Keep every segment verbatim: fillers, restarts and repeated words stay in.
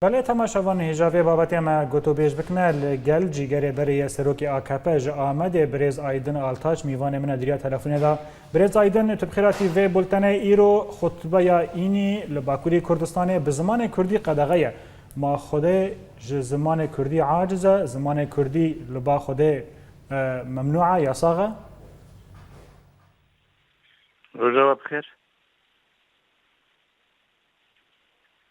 Belê, temaşevan, hêja vê babetê me gotûbêj bikine li gel cîgerê berê ye serokê A K P ji Amedê, birêz Aydin Altaç, mîvanê min e di riya telefonê de. Birêz Aydin, tu bi xêr hatî vê bultenê. Îro xutbeya înî li Bakurê Kurdistanê bi zimanê kurdî qedexe ye. Ma Xwedê ji zimanê kurdî aciz e? Zimanê kurdî li ba Xwedê, e, memnû e, yasax e? Roja we bi xêr.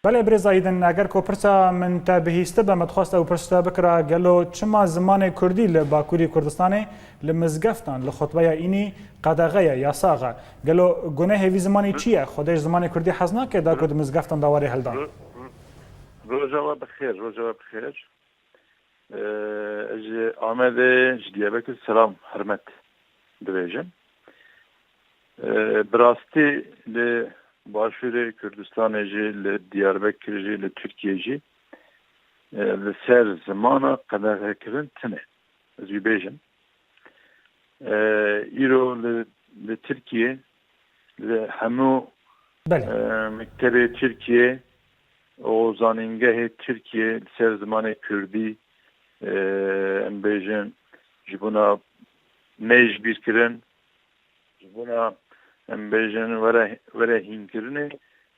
Belê, birêz Aydin, eger ku pirsa min te bihîstibe, me dixwest ew pirs te bikira, gelo çima zimanê kurdî li Bakurî Kurdistanê li mizgeftan, li xutbeya înî qedexe ye, yasax e? Gelo gunehê vî zimanî çi ye? Xwedê ji zimanê kurdî hez nake da ku di mizgeftan de were hildan? Ro-, ro-, roja we bi xêr, roja we bi xêr. Ee, ez ji Amedê, ji Diyarbekir selam, hurmet dibêjim. Ee, bi rastî li Başûrê Kurdistanê jî, li Diyarbekir jî, li Tirkiye jî, e, li ser zimana qedexekirin tune. Ez wî bêjim. E, îro li, li Tirkiye, li hemû, Belê. e, mektebê Tirkiye û zanîngehê Tirkiye li ser zimanê kurdî, e, em bêjin, ji bona neyê ji bîr kirin, ji bona, em bêjin, were, were hînkirinê,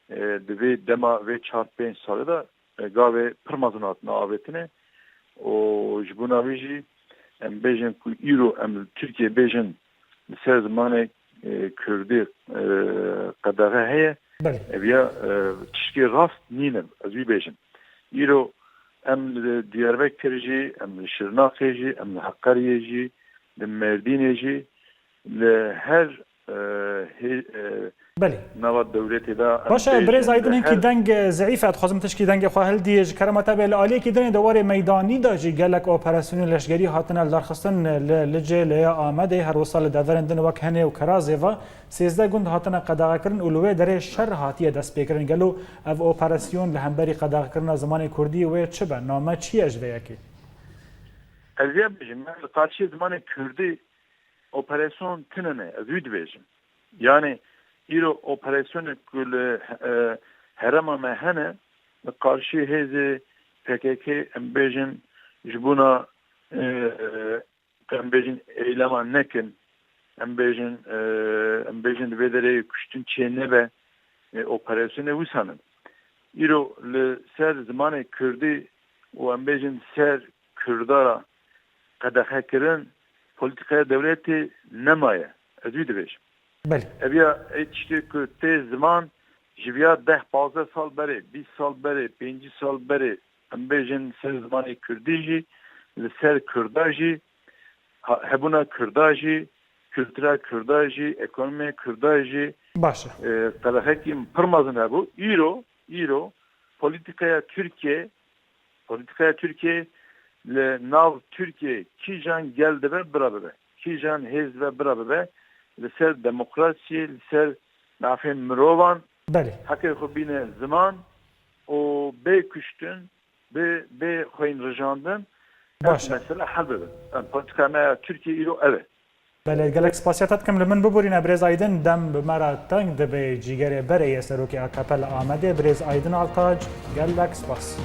e, di vê dema vê çar pênc salê de, e, gavê pir mezin hatine avêtine û ji bona wî jî em bêjin ku îro em li Tirkiye bêjin li ser zimanê, e, kurdî, e, qedexe heye, Belê. ev ya, e, tişkê rast nîne, ez wî bêjim. Îro em li Diyarbekir jî, em li Şirnexê jî, em li Heqeriyê jî, li Mêrdînê jî, li her, e, hê-, e, Belê. nava dewletê de em Baş e, bêjin, birêz Aydin, li hinkî her deng, e, zeîf e, dixwazim tişkî dengê xwe hildiyê. Ji kerema te bê, li aliyekî din ê di warê meydanî de jî gelek operasyonên leşgerî hatine lidarxistin, li Licê, li ya Amedê, her wisa li deverên din wek Henê û Kerazê ve sêzdeh gund hatine qedexekirin û li wê derê şer hatiye destpêkirin. Gelo ev operasyon li hemberî qedexekirina zimanê kurdî wê çi be? Name çi ye ji vê yekê? Ez vê bêjim, me li qarşiyê zimanê kurdî operasyon tune ne, ez wî dibêjim. Yani îro operasyonê ku li, e, herêma me hene, li qarşî hêzê P K K, em bêjin, ji bona, e, e, em bêjin eylema nekin, em bêjin, e, em bêjin di vê derê kuştin çê nebe, e, operasyonê wisa ne. Îro li ser zimanê kurdî û em bêjin ser Kurda re qedexekirin polîtîkaya dewletê nemaye. Ez wî dibêjim. Belê. Ev ya ê tiştê ku tê ziman ji viya deh pazdeh sal berê, bîst sal berê, pêncî sal berê, em bêjin ser zimanê kurdî jî, li ser kurda jî, ha-, hebûna kurda jî, kultura kurda jî, ekonomiya kurda jî, Baş e. e, qedexekî pir mezin hebû. Îro, îro polîtîkaya Tirkiye, polîtîkaya Tirkiye li nav Tirkiye kîjan gel dibe bira bibe, kîjan hêz dibe bira bibe, li ser demokrasiyê, li ser mafên mirovan, Belê. heqê xwe bîne ziman û bê kuştin, bê, bê xweyinrijandin, ev Baş e. mesele hel bibe. Em, polîtîkaya me ya Tirkiye îro ev e. Belê, gelek spasiya te dikim, li min biborîne birêz Aydin, dem bi me re teng dibe, cîgerê berê ye serokê A K P li Amedê, birêz Aydin Altaç, gelek spas.